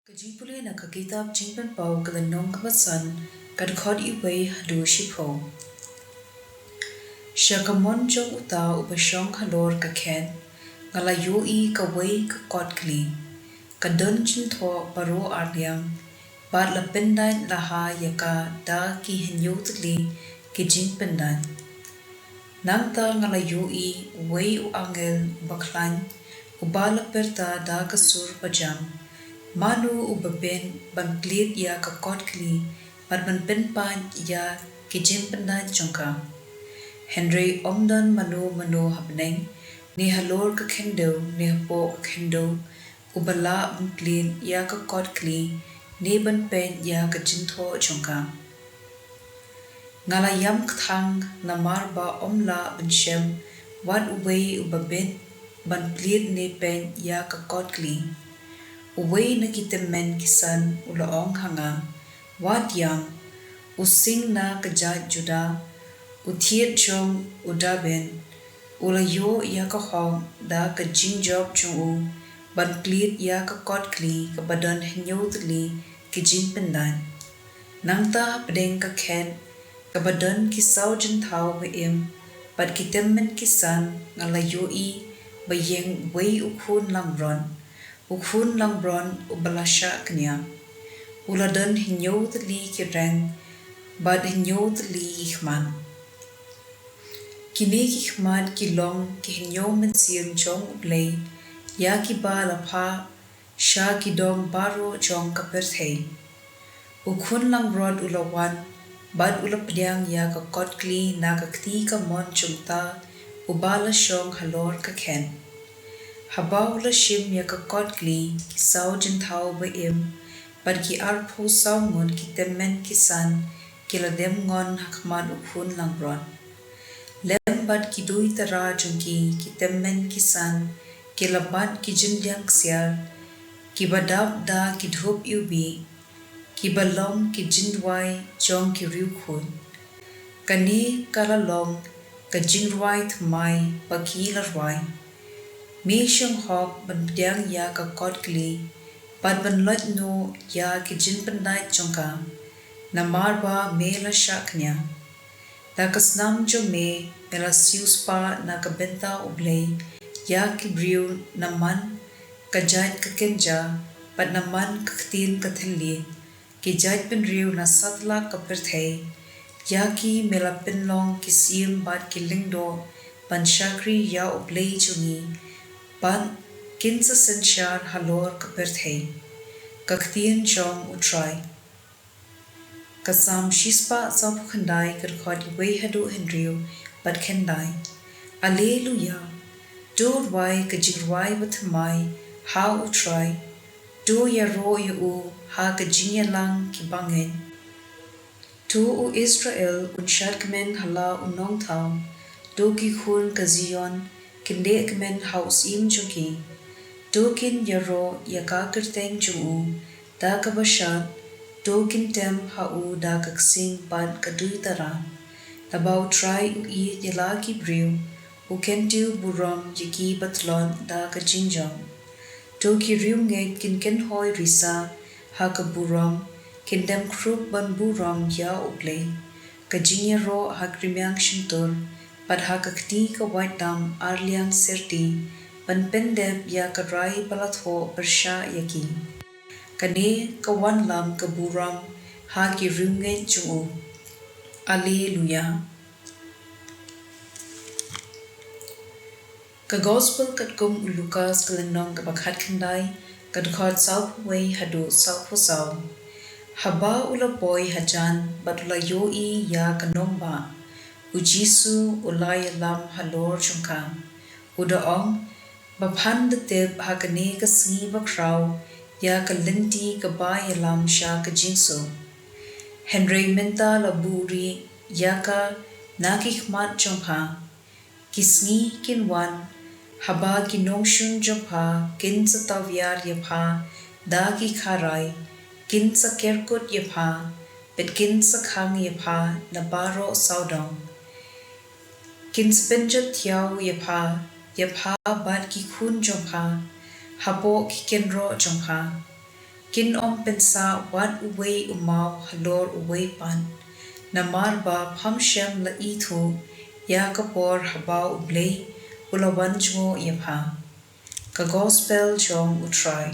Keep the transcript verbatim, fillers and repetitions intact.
Ka jingpule na ka kitab Jingpynpaw ka lynnong kaba san, ka dkhot uwei haduh shiphew. Sha ka mon jong uta uba shong halor ka khet, nga la ïohi kawei ka kot kli, ka don jingthoh baroh arliang, bad la pyndait la ha ïa ka da ki hynñiew tylli ki jingpyndait. Nangta nga la ïohi uwei u angel uba khlaiñ, uba la pyrta da ka sur bajam: Mano uba bit ban plied ïa ka kot kli bad ban pynpait ïa ki jingpyndait jong ka? Hynrei ym don mano mano ha bneng, ne halor ka khyndew, ne hapoh ka khyndew, uba lah ban plied ïa ka kot kli, ne ban peit ïa ka jingthoh jong ka. Nga la ïam kthang, namar ba ym lah ban shem wat uwei uba bit ban plied ne peit ïa ka kot kli. Uwei na ki tymmen ki san u la ong ha nga: Wat ïam, u sing na ka jaid Judah, u thied jong u Dabid, u la ïoh ïa ka hok da ka jingjop jong u ban plied ïa ka kot kli kaba don hynñiew tylli ki jingpyndait. Nangta hapdeng ka khet kaba don ki saw jingthaw ba im bad ki tymmen ki san, nga la ïohi ba ïeng uwei u khun langbrot, u khun langbrot uba la shah kñia. U la don hynñiew tylli ki reng bad hynñiew tylli ki khmat. Kine ki khmat ki long ki hynñiew mynsiem jong U Blei, ïa kiba la phah sha ki dong baroh jong ka pyrthei. U khun langbrot u la wan bad u la pdiang ïa ka kot kli na ka kti kamon jong uta uba la shong halor ka khet. Haba u la shim ïa ka kot kli, ki saw jingthaw ba im bad ki arphew saw ngut ki tymmen ki san ki la dem ngon ha khmat u khun langbrot. Lem bad ki duitara jong ki, ki tymmen ki san ki la bat ki jingdiang ksiar, kiba dap da ki dhup iwbih, kiba long ki jingduwai jong ki riewkhuid. Kane ka la long ka jingrwai thymmai ba ki la rwai: Me shong hok ban pdiang ïa ka kot kli bad ban lait noh ïa ki jingpyndait jong ka, namar ba me la shah kñia. Da ka snam jong me, me la siewspah na ka bynta U Blei ïa ki briew na man ka jait ka kynja bad na man ka ktien ka thylliej, ki jaitbynriew na satlak ka pyrthei. Ïa ki me la pynlong ki siem bad ki lyngdoh ban shakri ïa U Blei jong ngi, bad kin sa synshar halor ka pyrthei. Ka ktien jong U Trai. Ka Salm shispah sawphew khyndai, ka dkhot uwei haduh hynriew bad khyndai. Alleluia! To rwai ka jingrwai bathymmai ha U Trai. To ïaroh ïa u ha ka jingïalang ki bangeit. To u Israel un shad kmen ha la u nongthaw. To ki khun ka Zion kin leh kmen ha u syiem jong ki. To kin ïaroh ïa ka kyrteng jong u da kaba shad. To kin tem ha u da ka ksing bad ka duitara. Naba U Trai u ïeit ïa la ki briew, u kyntiew burom ïa ki ba tlot da ka jingjop. To ki riewngeit kin kynhoi risa ha ka burom, kin dem khrup ban burom ïa U Blei. Ka jingïaroh ha ka rmiang shyntur bad ha ka kti ka waitlam arliang syrti, ban pyndep ïa ka rai ba la thoh pyrshah ïa ki. Kane ka wanlam ka burom ha ki riewngeit jong u. Alleluia. Ka Gospel katkum u Lukas, ka lynnong kaba khatkhyndai, ka dkhot sawphew wei haduh sawphew saw. Haba u la poi hajan bad u la ïohi ïa ka nongbah, u Jisu u la ïalam halor jong ka, u da ong: Ba phan da tip ha kane ka sngi bakhraw ïa ka lynti kaba ïalam sha ka jingsuk. Hynrei mynta la buhrieh ïa ka na ki khmat jong pha. Ki sngi kin wan haba ki nongshun jong pha kin sa tawiar ïa pha da ki kharai, kin sa kerkut ïa pha, bad kin sa khang ïa pha na baroh sawdong. Kin sa pynjot thiaw ïa pha, ïa pha bad ki khun jong pha, hapoh ki kynroh jong pha. Kin ym pynsah wat uwei u maw halor uwei pat, namar ba pham shym la ithuh ïa ka por haba U Blei u la wan jngoh ïa pha. Ka Gospel jong U Trai.